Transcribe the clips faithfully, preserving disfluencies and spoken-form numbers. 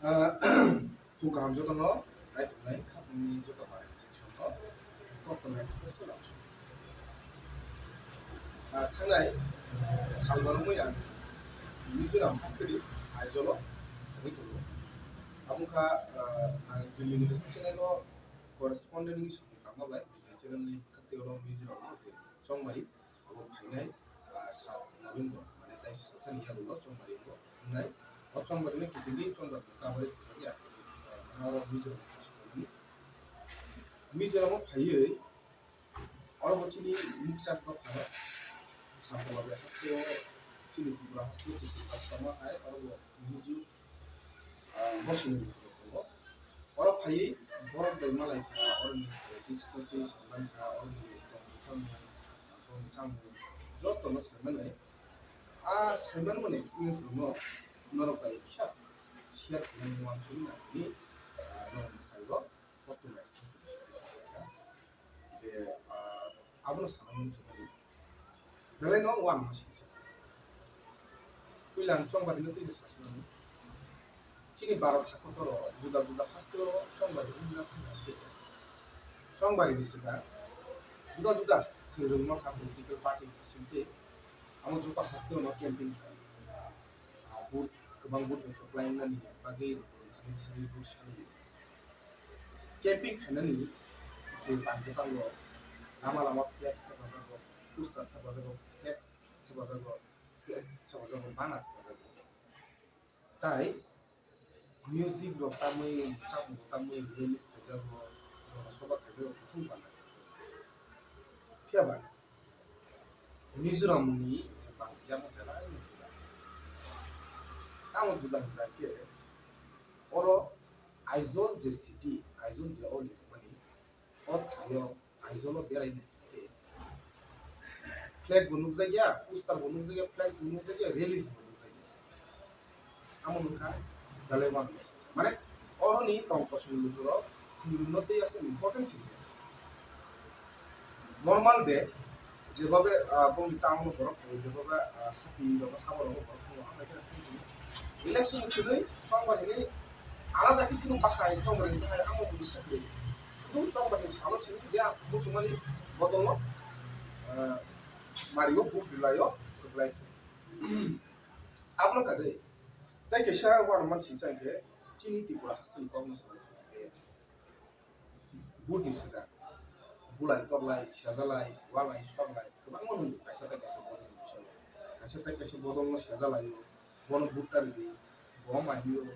Ah, hukam jotono naituknai khapangni joto bai section no Koktwma Express o lamsok. Ah, thangnai salbarumwi ang Mizoram hasteni Aizawl o thangwi tongo. Abokha, ah, ang Delhi ni channel o correspondent ni samung tangma bai Delhi channel ni khaktwi oro Mizoram o je chongmari abo phainai, ah, sal November, mane tai salsani yagulo chongmari wngo wngnai. O chongmari no kitingwi chongmari no coverage tongmani ang, ah, mane oro Mizoram o thangwi Mizoram o phaiwi oro bo chini mukchak dopha no Sampala bai haste o chini Tripura haste o chini Tripura tongma hai oro bo music, ah, bosongni tongo. Oro phaiwi borok bai malai kha, oroni politics no tei saiman kha, oroni tongmung chamung, tongmung chamung joto no saimanwi. A saiman mani experience rok no norok bai kisa share khainani wansugwi nangkukni, ah, norok mwsai o Koktwma Express ni bising khe. Je, ah, abono sana muchungmani. Belai no uanama singsa. Puila ang chongmari no tini sasinani. Chini Bharat hakotoro juda juda haste o chongmari wngna thangkha khe. Chongmari ni swkang juda juda thwrwngma kha political party ni bisingtwi. Amo joto haste o no campaign khlai. Ah, vote, kwbang vote bai kwplai wngnani bagwi thani thani vote sali. Camping khainani je bangkhe tongo, lama lama flex thepajago, poster thepajago, flex thepajago, flag thepajago, banner thepajago. Tai music rok tamwi, chamung rok tamwi release khaijago, jonosobha khaijago, kuthum banner. Phiya ba Mizoram ni je bangkhe amo belai no juda. Tamo juda hwnba khe oro Aizawl je city, Aizawl je o ni thumani, o thaio Aizawl o berai nai khe flag bo nukjakya, poster bo nukjakya, flex bo nukjakya, rally bo nukjakya. Amo wngkha belai uanama singsa. Mane oroni tong kosong lukurok thwirwngno tei aswk important singkhe. Normal de, jebobe, ah, bongni town o borok thango, jebobe, ah, hati rogo, habo rogo borok thango, habai kheno thangwi election swnwi chongmari hinwi alada khe kheno bahai, chongmari ni bahai amo bwsa khe. Sudu chongmari ni salo simi je muchungmani bodolno, ah, mario, vote rwlaio, kwplai khe. Abono kha de. Tei kaisa uanama singsa hwnkhe chini Tripura hasteni kokno swlai khe. Vote ni swkang bulai toklai, sejalai, walai, soklai kwbangma nwngo kaisa tei kaisa bodol ni bisingo. Kaisa tei kaisa bodolno sejalaio, bono vote ta rwdi, bo mai hinwi o.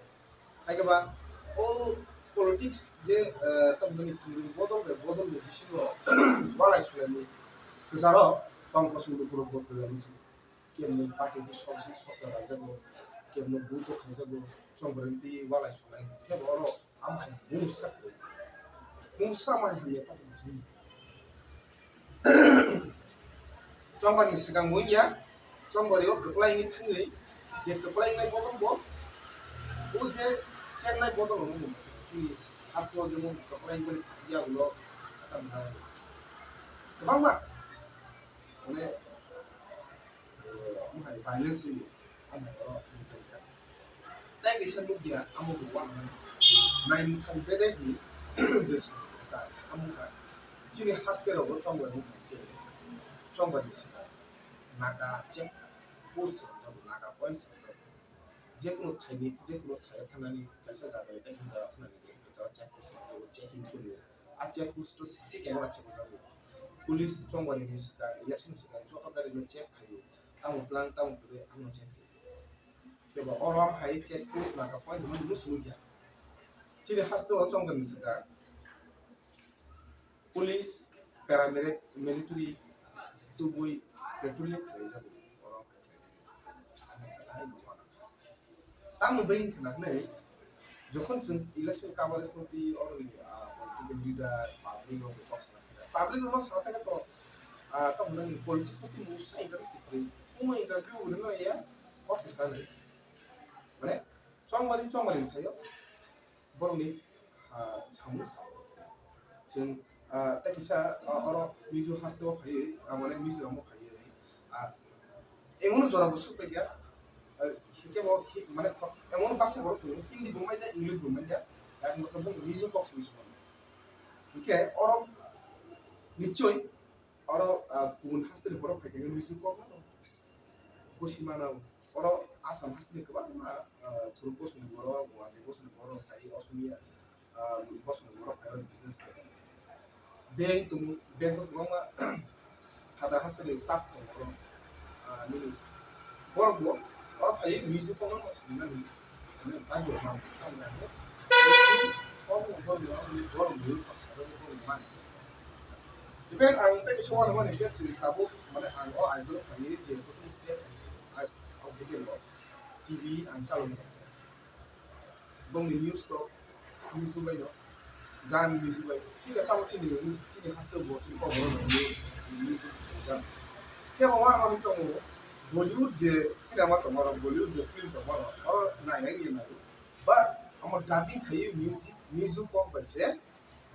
Hai khe ba o politics je, eh, tamoni thwngwi bodol bai bodol ni bisingo walai sulaimani kwcharo tong kosong lukurok vote rwlaimani thangwi. Kemni party ni soksa soksa raijago, kemno buito khaijago, chongbrengtwi walai sulai. Kebo oro amhai mungsa kwrwi. Mungsa amhai hamya party mungsa hini. Chongbarni swkang bo wngya, chongbario kwplai wngwi thangwi, je kwplai wngnai bodol bo, o je chengnai bodol wngwi chini haste o jemon kwplai wngmani yagulo, kwbangma. Mane, eh, omo hai violence ni, omo hai oro nukjakya. Tei kaisa nukya, amo bo uanamani. Naimwthang bedek ni, je samung ta, amo kha. Chini haste rogo chongbai ni, chongbai ni saka, Naga check post saka, Naga point saka. Jekunu thaini, jekunu thaio thangnani, kaisa jaga tei kaisa jaga thangnani, kaisa check post saka, checking choli. A check post o C C camera thepajak. Police chongmani ni swkang, election swkang, joto gari no check khaio. Tamo tlang, tamo kwrwi, ano check khaio. Kebo oro hai check post Naga point hwnwi muchungya. Chini haste o chongmani swkang. Police, paramilitary tubui patrolling khlaijago. Oro hai khlai. Tamo bai wngkha na hwnwi, jokhon chwng election coverage no twi oroni, ah, political leader, public rok bai kok sana thangkha. Public rok no sana thangkha to, ah, tamo hwnwi politics no twi mungsa interest se kwrwi. Kuno interview rwna ya, kok se sana nai. Mane, chongmani, chongmani thaio. Borokni, ah, samung sa. Chwng, ah, tei kisa, ah, oro Mizo haste o phaiwi, ah, mane Mizoram o phaiwi, ah, Emon jora bo sokphaikha, eh, Hinkhe bo hi-, mane kho-, emon baksa borok tongo, Hindi bo manya, English bo manya, ang bo tongo Mizo kok simi simi. Hinkhe oro nichoi oro, ah, kubun hasteni borok phai khe Mizo kok mano. Gosi mano. Oro Assam hasteni kwbangma, ah, Thuruk bosongni borok, Guwahati bosongni borok, hai Asamiya, ah, bosongni borok phai business khlai tongo. Bank tongo, bank o kwbangma hata hasteni staff tongo oro. Ah, nini borok bo oro phai Mizo kok no sinani, mane, bagwi rok mano. Omo borok ni, omo ni borok ni, borok ni mani. Even ang tei kisa wano mani, even chini tabuk, mane, ang o Aizawl phai je, button state, Aizawl, o button bo, T V ang chalwi mano. Bongni news to, news bai no, gan news bai. Thik asa bo chini, chini haste bo, chini kok bo news, news gan. Kebo wano mani tongo, Bollywood je cinema tongo, Bollywood je film tongo, oro nai nai ni nai. But amo dubbing khai music, music kok bai se,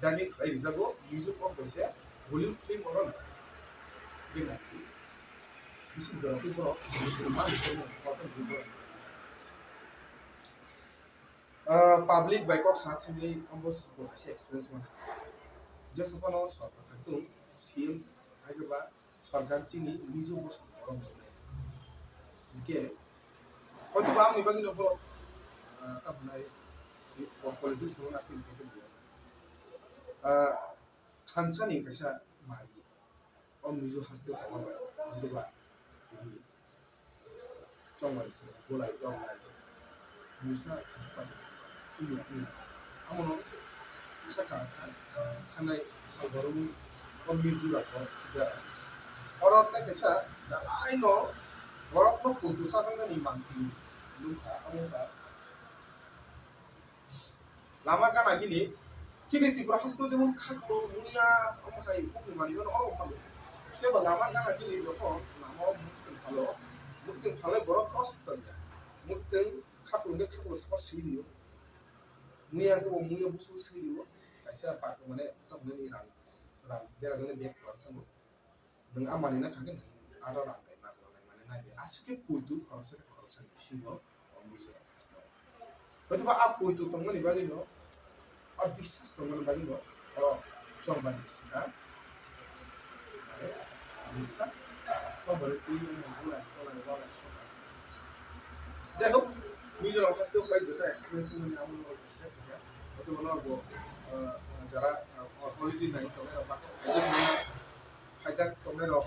dubbing khai rijago, music kok bai se, Bollywood film oro nai. Bini nai. Bisi jora khe borok, bisi ma ni borok, borok. Ah, public bai kok sana thangwi ambo bo kaisa experience mano. Jesa phano sorkar thangtung C M hai khe ba sorkar chini Mizo bosong borok mwnai. Hinkhe hoito ba amni bagwi no borok, ah, tabuknai politics no nasi hinkhe, ah, thansa ni kaisa mai. O Mizo haste tongma bai, hinkhe ba tini chongmani se bolai tongnai musa tini tini amono saka thanai salborok o Mizo rok bo bera. Oro tei kaisa belai no borok no kuntu sajaknani manti nukha, amo wngkha. Lama gana gini, chini Tripura haste o jemon khaklo, muya, omo hai hukni manwi mano, oro omo mano. Tei bo lama gana gini jokhon lama o muktwng phalo, muktwng phalai borok kosto ya. Muktwng khaklo hwnkhe khaklo sabo swi rio. Muya hwnkhe bo muya busu swi rio. Kaisa bak mane tongmani rang, rang berajaknai bag kwlwng thango. Nwng a manwi na kha khe nwng aro rang dai ma kwlwng nai mane nai di. Aswk khe poito khoroksa khe khoroksa ni bisingo o Mizo rok haste o. Hoito ba a poito tongmani bagwi no, a biswas tongmani bagwi no, o chongmani bisinga. Mane, misa, chongmani twi wngmani bulai, bulai, bulai, chongmani. Jai hok, Mizo rok haste o bai jota experience wngmani amo no share khaikha. Hoito bono bo, ah, jara, ah, holiday nai tongnai rok baksa khaijak mano. Phaijak tongnai rok,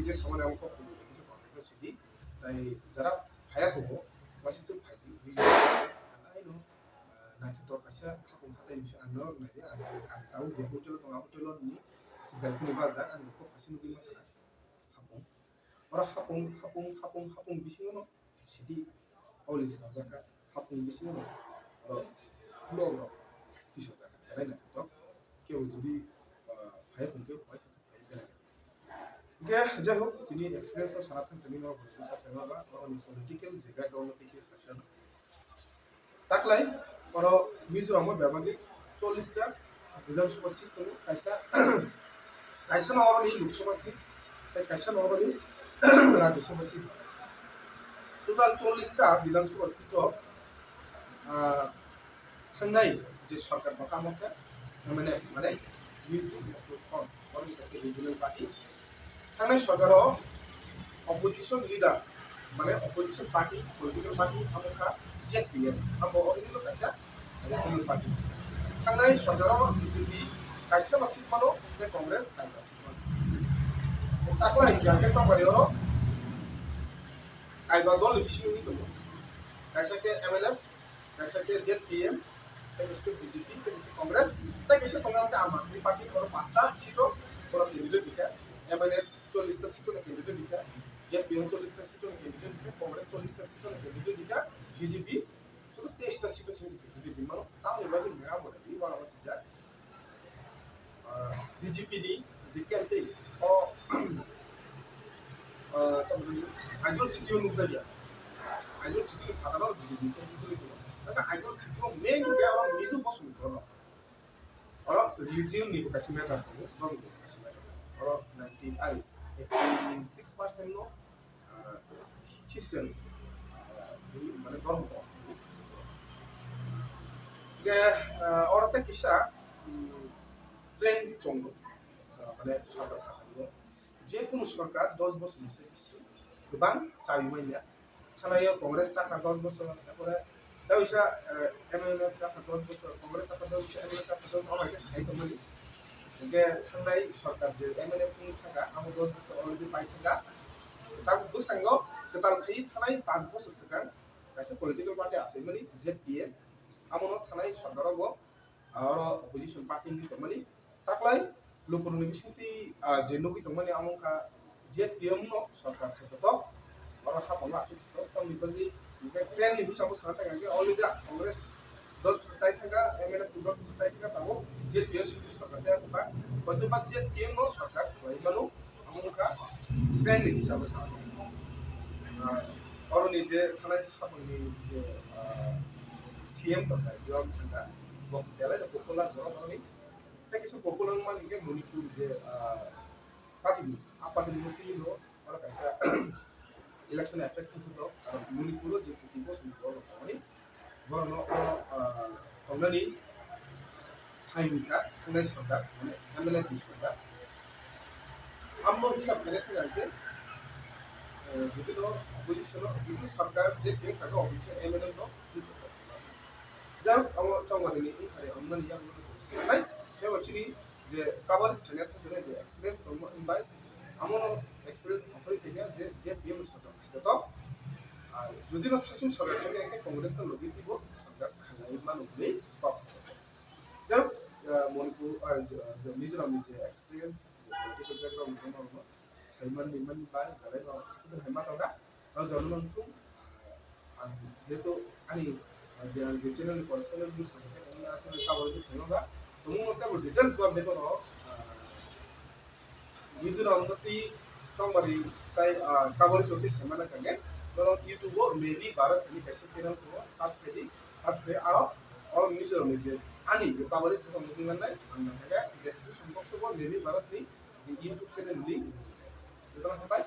je samani amo kok tongwi kisa contact o sidi. Tai jara phaya tongo, waisa se phaidi, video se, ang aino, ah, naithotok kaisa hapung hatai ni bisingo ang norok naidi, ang je, ang tabuk je hotel o tongo, a hotel o nini se balcony bajak, ani kok kaisa nugwi mankha na hapung. Oro hapung, hapung, hapung, hapung bisingo no sidi oli swnamjak kha, hapung bisingo no oro blog rok tisajak kha, belai naithotok. Kebo jodi, ah, phaya tongkhe, waisa se phai belai naithotok. Hingke, jai hok, tini experience no sana thang tini no bwrwi bwsa phai ma ba, norokni political je background no tei khe sasiyano. Taklai, oro Mizoram o bebagwi chollish ta Bidhan Sabha seat tongo, kaisa, kaisa no oroni Lok Sabha seat, tei kaisa no oroni Rajya Sabha seat. Total chollish ta Bidhan Sabha seat o, ah, thangnai je sorkar bo kamo khe M N F, mane Mizo National Front, oro ni kaisa regional party. Thangnai sorkar o opposition leader, mane opposition party, political party, amo kha Z P M, amo oro ni kaisa regional party. Thangnai sorkar o B J P kaisa ma seat mano, tei Congress kaisa seat mano. Takla hingkhe ang khe chongmani oro kaiba dol ni bisingo wngwi tongo. Kaisa khe M N F, kaisa khe Z P M, tei kaisa khe B J P, tei kaisa Congress, tei kaisa tongo ang khe Aam Aadmi Party, oro pasta seat o borok candidate rikha, M N F chollish ta seat o candidate rikha, Z P M chollish ta seat o candidate rikha, Congress chollish ta seat o candidate rikha, B J P suru teis ta seat o simi candidate rimano, tamoni bagwi hwnka ang bo nai di, uanama swijak. Ah, B J P ni je campaign o, ah, tamni Aizawl city o nukjakya. Aizawl city ni phataro B J P ni campaign choli tongo. Tei Aizawl city o main hwnkhe oro Mizo bosongni borok. Oro religion ni bo kaisa matter tongo, borok ni bo kaisa matter tongo. Oro ninety, ah, eighty six percent no ah, Christian, ah, mane dormo. Hingke, ah, oro tei kisa, mm, trend tongo, ah, mane sorkar khatangbo. Je kunu sorkar dos bosor ni se bisi gobang chawi manya. Thanaio Congress chakha dos bosor, tarpore tei waisa, eh, M N F chakha dos bosor, Congress chakha dos bosor, M N F chakha dos bosor, omo hai khe khai tongmani. Hingke thangnai sorkar je M N F wng thangkha, abo dos bosor already pai thangkha. Tabuk bwskango kwtal khai thanai panch bosor swkang kaisa political party achaimani Z P M, amono thanai sorkar o bo, ah, oro opposition party wngwi tongmani. Taklai lukurokni bisingtwi, ah, je nugwi tongmani amo wngkha Z P M no sorkar khaitotok, oro hapangno achuktotok, tamni bagwi hingke trend ni hisabo sana thangkha hingke already Congress dos bosor chai thangkha, M N F dos bosor chai thangkha, tabuk Z P M sisi sorkar chai thangkha, hoito ba Z P M no sorkar khlai mano, amo wngkha trend ni hisabo sana thangkha. Ah, oroni je thanai saphangni je, ah, C M tongkha, Zoram Thanga, bo belai no popular borok oroni. Tei kisa popular wngmani hingke Manipur je, ah, party ni, a party ni mukti no oro kaisa election effect wngthogo, karon Manipur o je kuti bosong borok rok tongmani, borok no oro, ah, tongnani thai wngkha, thangnai sorkar, mane M N F ni sorkar. Amo hisab khe thangkha hingke, eh, jodi no opposition o, jodi no sorkar je tei kaga opposition M N F no, jao amo chongmani ni wngkha re, amo ni yak no se nai, tei bo chini je coverage khaina thangkhe je experience tongma wngbai, amo no experience ongkhorwi khaikha je, je P M sorkar khaikha to, ah, jodi no sasung sorkar khaikha khe Congress no logi twibo sorkar khainai mano hwnwi kok. Jao, ah, Manipur, ah, je, je Mizoram ni je experience, je political background ni borok no saiman ni mani bai belai no khatungwi hai ma tongkha. O jono nang thung, ang jehetu ani, ah, je, ang je channel ni correspondent ni samung khe, ang channel coverage khaino ba, tongmung no tei bo details ba bebono, ah, Mizoram no tei chongmari tai, ah, coverage rok tei saimana kage, norok YouTube o Maybe Bharat hwnwi kaisa channel tongo, search khaidi, search khai aro, oro Mizoram ni je ani je coverage joto nugwi mannai, ang nang kage description box o bo Maybe Bharat ni je YouTube channel ni link, jotono hambai.